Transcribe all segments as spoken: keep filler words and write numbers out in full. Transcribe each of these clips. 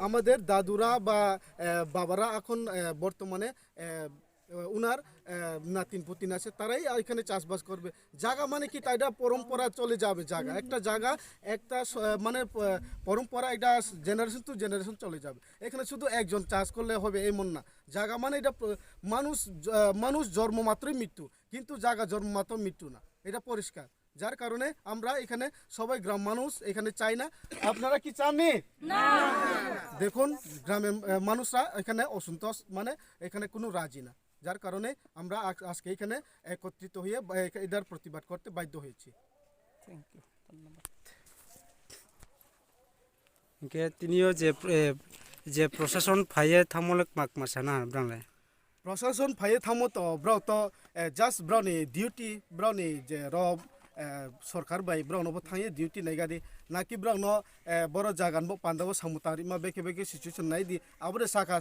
আমাদের দাদুরা বা বাবারা এখন বর্তমানে উনার নাতিন পুতিন আছে, তারাই এখানে চাষবাস করবে। জায়গা মানে কি, তাই এটা পরম্পরা চলে যাবে। জায়গা, একটা জায়গা, একটা মানে পরম্পরা, এটা জেনারেশন টু জেনারেশন চলে যাবে। এখানে শুধু একজন চাষ করলে হবে এমন না। জায়গা মানে এটা মানুষ, মানুষ জন্ম মাত্রই মৃত্যু, কিন্তু জায়গা জন্ম মাত্র মৃত্যু না, এটা পরিষ্কার। যার কারণে আমরা এখানে সবাই গ্রাম মানুষ এখানে চাই না। আপনারা কি চাননি? দেখুন, গ্রামের মানুষরা এখানে অসন্তোষ, মানে এখানে কোনো রাজি না। যার কারণে আমরা আজকে এখানে একত্রিত হয়ে এটার প্রতিবাদ করতে বাধ্য হয়েছি। Thank you, ধন্যবাদ। Hingke tinio je, eh, je prosason phaiye thangmole kma kma sana bwrangle. Prosason phaiye thangmo to, bwrok to, eh, just bwrokni duty, bwrokni je ro, eh, sorkar bai bwrokno bo thangye duty naigadi. Naki bwrokno, eh, boro jagan bo pandao samung tangri ma beke beke situation naidi. Abore saka,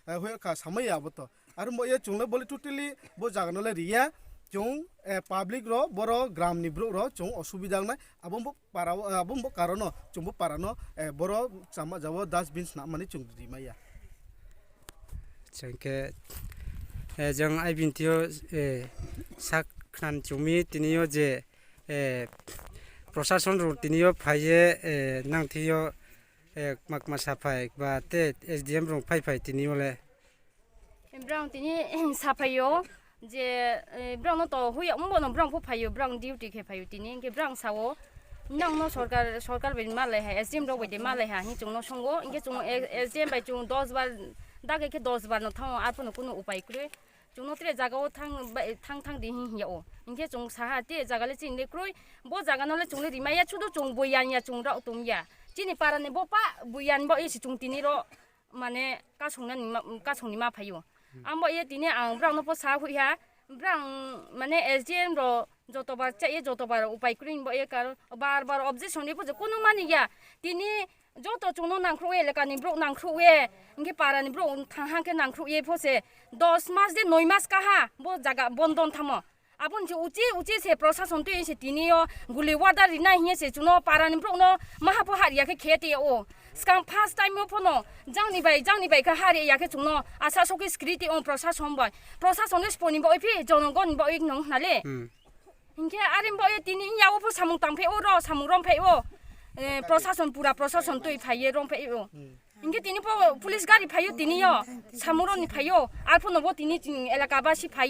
eh, hoyka samaya abo to. Aro mo ye chungle bole totally bo jaga no le riya. Chung, eh, public ro, boro gram ni brouh ro chung osubida wngnai. Abo bo para o, abo bo karon no chung bo para no, eh, boro chama jabo dustbin swnam mani chung ri maya. Chengke, eh, jeng ai bini thio, eh, sak khnan chumi tinio je, eh, prosason ro tinio phaiye, eh, nang thio, eh, kma kma saphai ba te S D M rong phai phai tinio le. Brang tini saphaio je, eh, brang no to huya umbo no brang pho phaio, brang duty khe phaio tini, hingke brang sao, "Nang no sorkar, sorkar bai malai ha, S D M rok bai de malai ha," hin chung no songo, hingke chung S D M bai chung dos bar, dage khe dos bar no thango, arpho no kunu upai kwrwi. Chung no tre jaga o thang, thang, thang di hin hiya o. Hingke chung saha te jaga le chini le kwrwi, bo jaga no le chung le rimaya, sudu chung buiyan ya, chung rok tum ya. Chini para ni bo pa buiyan bo isi chung tini ro. Mane kasongnani ma, kasongni ma phaio. Ambo ye tini ang brang no pho sa hui ha, brang mane S D M ro joto bar cha ye, joto bar upai kwrwi bo ye, kar bar bar objection ni pho je kunu mani ya. Tini joto chung no nangkhru ye, elaka ni brouh nangkhru ye, hingke para ni brouh thang hang khe nangkhru ye pho se dos mas de noi mas kaha bo jaga bondon thamo. Aboni se uchi uchi se prosason twi se tini o guli order rina hiye se chuno para ni brouh no maha pho har ya khe khe te o. Skang first time o phono jangni bai, jangni bai kha har ya khe chuno asa sokhe security o prosason bai. Prosason le sponi bo iphi jonogon bo ik nong hnale. Hmm. Hingke arim bo e tini ya o pho samung tang phe o ro samung rom phe o. Eh, prosason pura prosason twi phai ye rom phe o. Hmm. Hingke tini pho police gari phaio tini yo, samuroni phaio, arphuno bo tini chini elaka basi phaio.